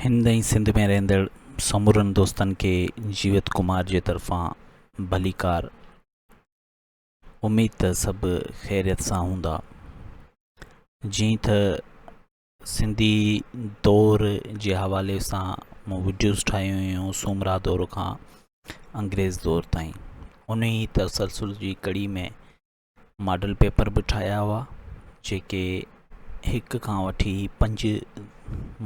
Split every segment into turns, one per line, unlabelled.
هند ۽ سنڌ ۾ رهندڙ سمورن دوستن کي جيوت ڪمار جي طرفان ڀليڪار. اميد ته سڀ خيريت سان هوندا. جيئن ته سنڌي دور جي حوالي سان مون وڊيوز ٺاهيون هيون سومرا دور کان انگريز دور تائين ان ئي تسلسل جي ڪڙي ۾ ماڊل پيپر به ٺاهيا هئا جيڪي هڪ کان وٺي پنج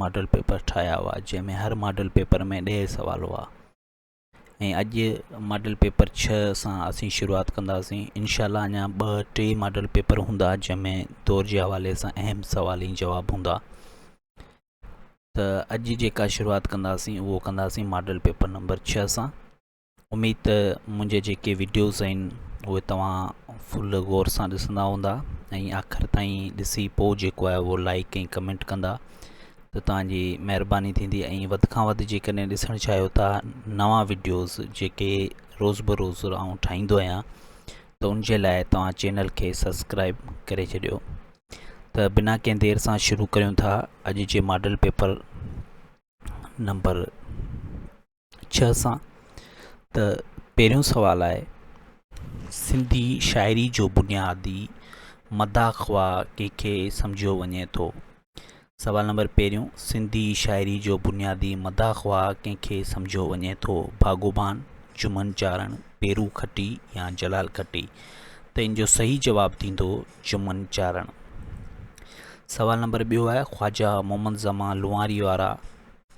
ماڊل پيپر ٺاهيا هئا جنهن ۾ هر ماڊل پيپر ۾ ڏهه سوال هئا ۽ اڄ ماڊل پيپر ڇهه سان اسين شروعات ڪنداسين انشاء الله اڃا ٻه ٽي ماڊل پيپر هوندا جنهن ۾ دور جي حوالي سان اهم سوال ۽ جواب هوندا ته اڄ جيڪا شروعات ڪنداسين اهو ڪنداسين ماڊل پيپر نمبر ڇهه سان اميد ته منهنجي جيڪي وڊيوز آهن اهي توهان فل غور سان ڏسندا هوندا ۽ آخر تائين ڏسي پوء جيڪو آهي اهو لائڪ ۽ ڪمينٽ ڪندا ته توهان جي مهرباني ٿيندي ۽ وڌ کان وڌ جيڪڏهن ڏسڻ چاهيو ٿا نوان وڊيوز جيڪي روز بروز آئون ٺاهيندو آهيان ته ان جي لاء توهان چينل کي سبسڪرائب ڪري ڇڏيو ته بنا ڪنهن دير سان شروع ڪريون ٿا اڄ جي ماڊل پيپر نمبر ڇهه سان ته پهريون سوال آهي سنڌي شاعري جو بنيادي مداح خواهه ڪنهن کي سمجهيو وڃي ٿو؟ سوال نمبر پهريون سنڌي شاعري جو بنيادي مداح خواهه ڪنهن کي سمجهيو وڃي ٿو؟ ڀاڳوڀان، جمن چارڻ، پيرو کٽي يا جلال کٽي؟ ته ان جو صحيح جواب ٿيندو جمن چارڻ. سوال نمبر ٻيو آهي خواجه محمد زمان لنواري وارا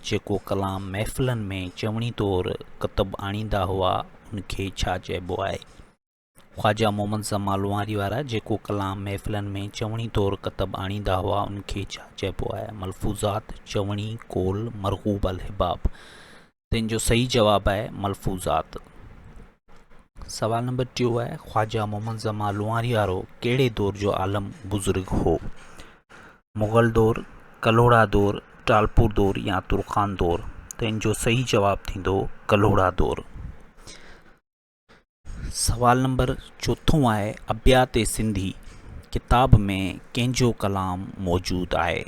جيڪو ڪلام محفلن ۾ چوڻي طور ڪتب آڻيندا هئا، ان کي ڇا چئبو آهي؟ خواجه محمد زمان لنواري وارا جيڪو ڪلام محفلن ۾ چوڻي طور ڪتب آڻيندا هئا، ان کي ڇا چئبو آهي؟ ملفوظات، چوڻي، قول، مرغوب الحباب. ته ان جو صحيح جواب آهي ملفوظات. سوال نمبر ٽيون آهي، خواجه محمد زمان لنواري وارو ڪهڙي دور جو عالم بزرگ هو؟ مغل دور، ڪلهوڙا دور، ٽالپور دور يا ترخان دور؟ ته ان جو صحيح جواب ٿيندو ڪلهوڙا دور. سوال نمبر چوٿون آهي ابيات سنڌي ڪتاب ۾ ڪنهن جو ڪلام موجود آهي؟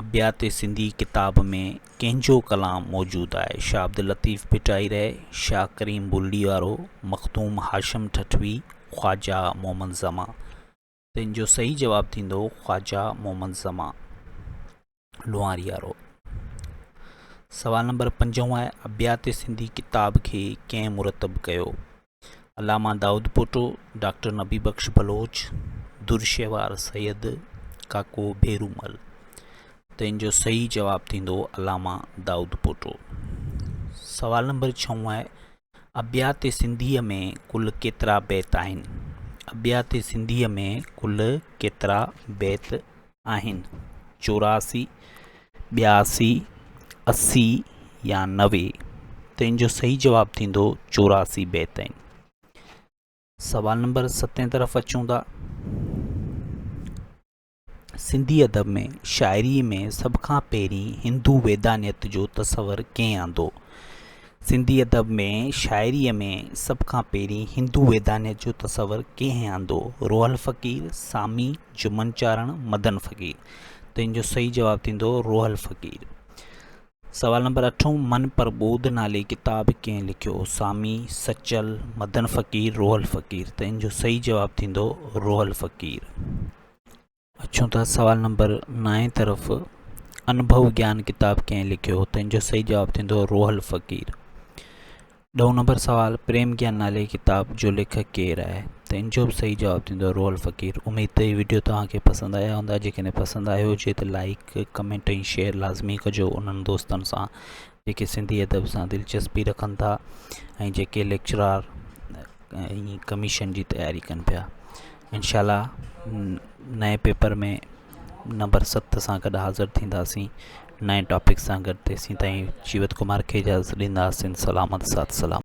ابيات سنڌي ڪتاب ۾ ڪنهن جو ڪلام موجود آهي؟ شاهه عبداللطيف ڀٽائي رح، شاهه ڪريم بلڙي وارو، مخدوم هاشم ٺٽوي، خواجه محمد زمان. ته ان جو صحيح جواب ٿيندو خواجه محمد زمان لوهاريارو. سوال نمبر پنجون آهي ابيات سنڌي ڪتاب کي ڪنهن مرتب ڪيو؟ علامه دائود پوٽو، ڊاڪٽر نبي بخش بلوچ، درشهوار سيد، ڪاڪو ڀيرومل. ته ان جو صحيح جواب ٿيندو علامه دائود پوٽو. سوال نمبر ڇهون آهي ابيات سنڌيء ۾ ڪل ڪيترا بيت آهن؟ ابيات سنڌيء ۾ ڪل ڪيترا بيت آهن؟ 84، 82، 80 يا 90؟ ته ان جو صحيح جواب ٿيندو 84 بيت آهن. سوال نمبر ستين طرف اچون ٿا. سنڌي ادب ۾ شاعريء ۾ سڀ کان پهرين هندو ويدانيت جو تصور ڪنهن آندو؟ سنڌي ادب ۾ شاعريء ۾ سڀ کان پهرين هندو ويدانيت جو تصور ڪنهن آندو؟ روحل فقير، سامي، جمن چارڻ، مدن فقير. ته ان جو صحيح جواب ٿيندو روحل فقير. سوال نمبر اٺون من پرٻوڌ نالي ڪتاب ڪنهن لکيو؟ سامي، سچل، مدن فقير، روحل فقير. ته ان جو صحيح جواب ٿيندو روحل فقير. اچون ٿا سوال نمبر نائين طرف انڀو گيان ڪتاب ڪنهن لکيو ته ان جو صحيح جواب ٿيندو روحل فقير. ڏهون نمبر سوال پريم گيان نالي ڪتاب جو ليکڪ ڪير آهي ته ان جو به صحيح جواب ٿيندو روحل فقير. اميد ته هي وڊيو توهان کي پسند آيا هوندا جيڪڏهن پسند آيو هجي ته لائڪ ڪمينٽ ۽ شيئر لازمي ڪجو انهن دوستن سان جيڪي سنڌي ادب سان دلچسپي رکن ٿا ۽ جيڪي ليڪچرار ۽ ڪميشن جي تياري ڪن پيا. انشاء الله نئين پيپر ۾ نمبر 7 سان گڏ حاضر ٿينداسين نئين ٽاپڪ سان گڏ تيسين تائين جيوت ڪمار کي اجازت ڏيندا سنڌ سلامت ساٿ سلام.